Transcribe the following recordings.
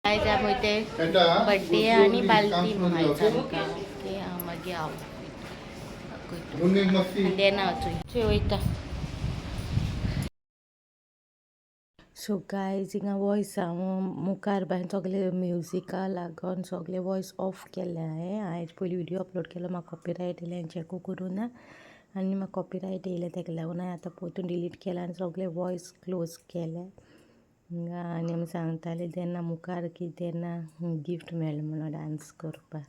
आयज आमी ते बड्डे आनी बालती म्हणून आयज आमकां. ओके, हांव मागीर हांव देना वचूं वयता. सो गायज, हिंगा वॉयस हांव मुखार बाय सगळे म्युजिका लागून सगळे वॉयस ऑफ केले हांवें. हांवें पयली व्हिडियो अपलोड केलो, म्हाका कॉपीरायट येयलें आनी चॅकू करूं ना आनी म्हाका कॉपीरायट येयलें, तेका लागून हांवें आतां परतून डिलीट केला आनी सगळे वॉयस क्लोज केले हिंगा. आनी आमी सांगताले तेन्ना मुखार की तेन्ना गिफ्ट मेळ्ळें म्हणून डांस करपाक.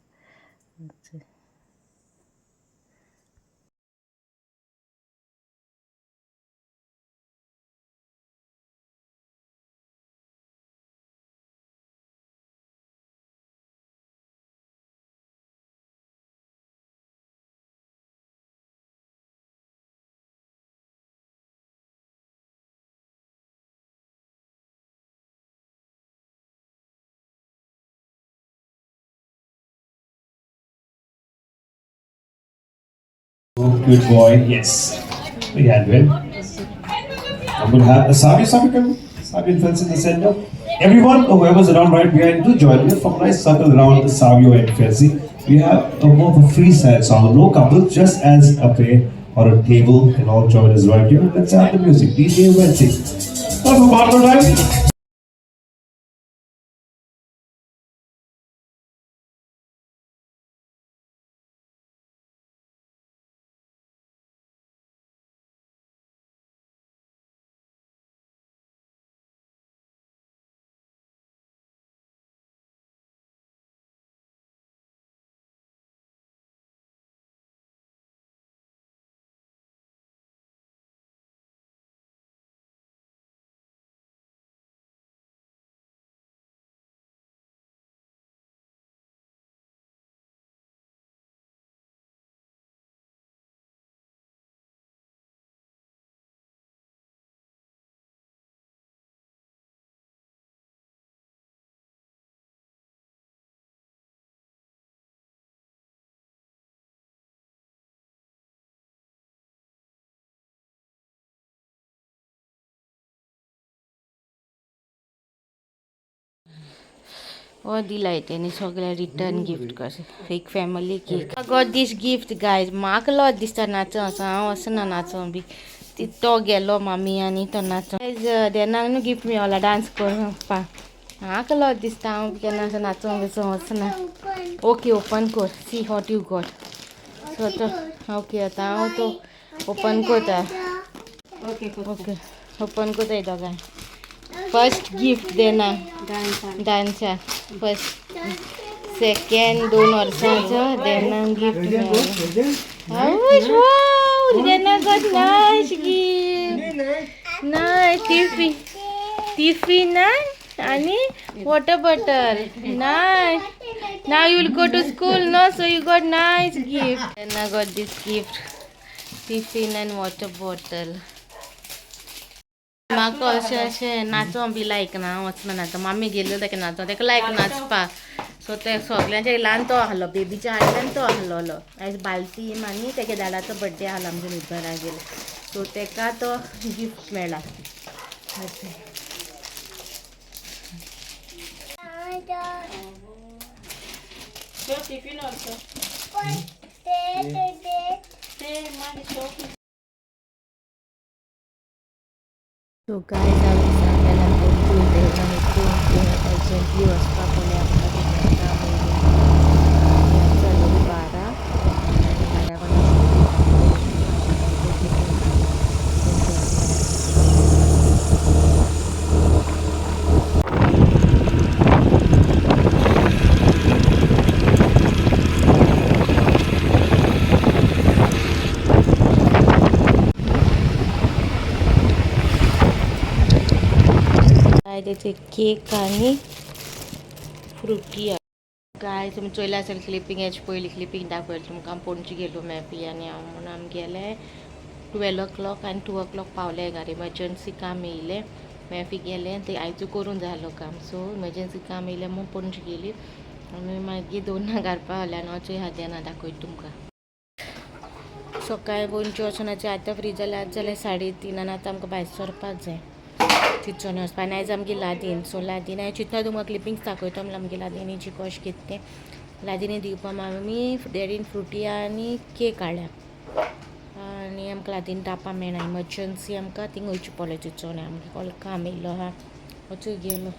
Good boy, yes. We had win. I'm going to have Sabi, Sabi, come. Sabi and Felsi in the center. Everyone, whoever's around right behind, do join me for a nice circle around Savio and Felsi. We have a more of a freestyle song, no couples, just as a pair or a table can all join us right here. Let's have the music. DJ Welsi. Now for partner time. हो दिलाय तेणी सगळे return gift कशें एक family cake. Got this gift guys. म्हाका लज दिसता नाचों असो, हांव वचना नाचों बी. तो गेलो मामी आनी तो नाचों. देनाक न्हू गिफ्ट मेवला डांस करपा. म्हाका लज दिसता, हांव केन्ना असो नाचों बिचों वचना. ओके, ओपन कर, see what you got. So तो ओके, आतां हांव तो ओपन करता. ओके, ओपन करता दोगांय. फर्स्ट गिफ्ट देना डान्सा फर्स्ट सेकंड 2 वर्सांचो देना गिफ्ट मेळ्ळो. Dena got nice gift. Nice tiffin, tiffin आनी water bottle. Nice. Now you will go to school, no? So you got nice gift. Dena got this gift, tiffin and water bottle. म्हाका अशें अशें नाचों be like ना, हांव वचना नाचों. मामी गेल्लो तेका नाचों, तेका लायक नाचपा. सो ते सगल्यांचे ल्हान तो आहलो, बेबीच्या हाडल्यान तो आहलोलो. आयज बालती आनी तेगे दादाचो बड्डे आहलो आमच्या नेबरा गेलो. सो तेका तो गिफ्ट मेळ्ळा. अशें. सो गायज, हांवें सांगलेलें अर्जंटली वचपा पडलें आमकां, कित्याक काम येयलें. आनी जालो 12 आनी 12 तेचे केक आनी फ्रुटी. गायज, तुमी चोयला असेल क्लिपींग, हेची पयली क्लिपींग दाखयली तुमकां. पणजी गेलो मॅपी आनी हांव म्हणून आमी गेले 12 o'clock आनी 2 o'clock पावले घरा. इमर्जन्सी काम येयलें, मॅफी गेलें ते आयजू करून जालो काम. सो इमर्जन्सी काम येयलें म्हूण पणजी गेली आमी. मागीर 2 घरा पावले आनी हांव चोय हाद्याना दाखयता तुमकां. सकाळीं पणजे वचोन आतां फ्री जाल्यार, आज जाल्यार 3:30 आनी आतां आमकां भायर सरपाक जाय. चिंचोणे वचपा आनी आयज आमगे लादीन. सो लादीन हांवें चिंतला तुमकां क्लिपिंग्स दाखयतो म्हणल्यार आमगे लादिनीची कशें कितें तें. लादिनी दिवपा मामी डॅडीन फ्रुटी आनी केक हाडल्या आनी आमकां लादीन तापा मेळना. इमर्जन्सी आमकां थिंग वयचें पडलें चिंचोणे. आमगे कोल काम येयल्लो आहा, वचूं गेलो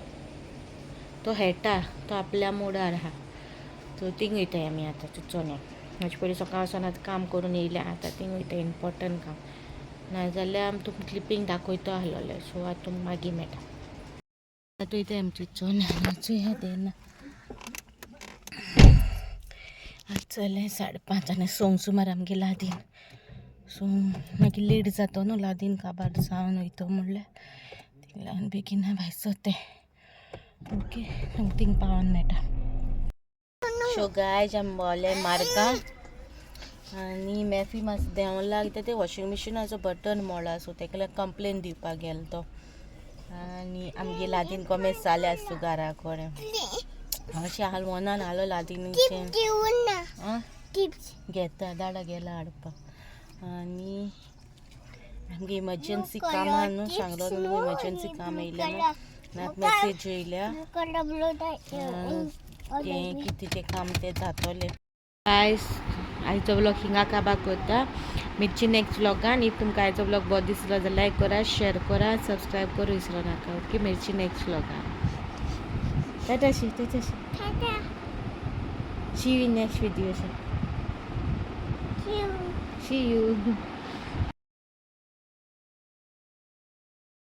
तो हेडटा, तो आपल्या मुडार आहा. सो थिंग वयताय आमी आतां चिंचोण्या. हाचे पयलीं सकाळ वचोन आतां काम करून येयल्या, आतां थिंग वयता इम्पोर्टंट काम. नाजाल्यार आमी तुमकां क्लिपींग दाखयतो आसलोलें. सो आतां तुमकां मागीर मेळटा. आतां वयताय आमी चिंचोण्या. चोया तेन्ना. आतां जालें 5:30 आनी संक सुमार आमगे लादीन. सो मागीर लेट जातो न्हू लादीन काबार जावन वयतो म्हणल्यार, तेका लागून बेगीन भायर सरताय. ओके, तुमकां थिंग पावोन मेळटा. सो गायज, आमी भोंवले मार्गा आनी मॅफी मातसो देंवला कित्याक ते वॉशिंग मशिनाचो बटन मोडला. सो तेका लागून कंप्लेन दिवपाक गेलो तो. आनी आमगे लादीन कोमेस जालें आसतू घरा कडेन. अशें हाल मनान हालो लादिनीचें घेता दाडा गेला हाडपाक. आनी आमगे इमर्जन्सी कामां न्हू सांगलो न्हू, इमर्जन्सी काम येयलें न्हू, मॅसेज येयल्या तें कितें तें काम तें जातोलें. गायस, आयचो व्लॉग हिंगा काबार करता. मिरची नेक्स्ट व्लॉगान. If तुमकां आयचो व्लॉग बरो दिसलो जाल्यार लायक करा, शेअर करा, सबस्क्रायब करूं विसरो नाका. ओके, मिरची नेक्स्ट व्लॉगान. टाटा शी, टाटा शी. See you in next video. See you.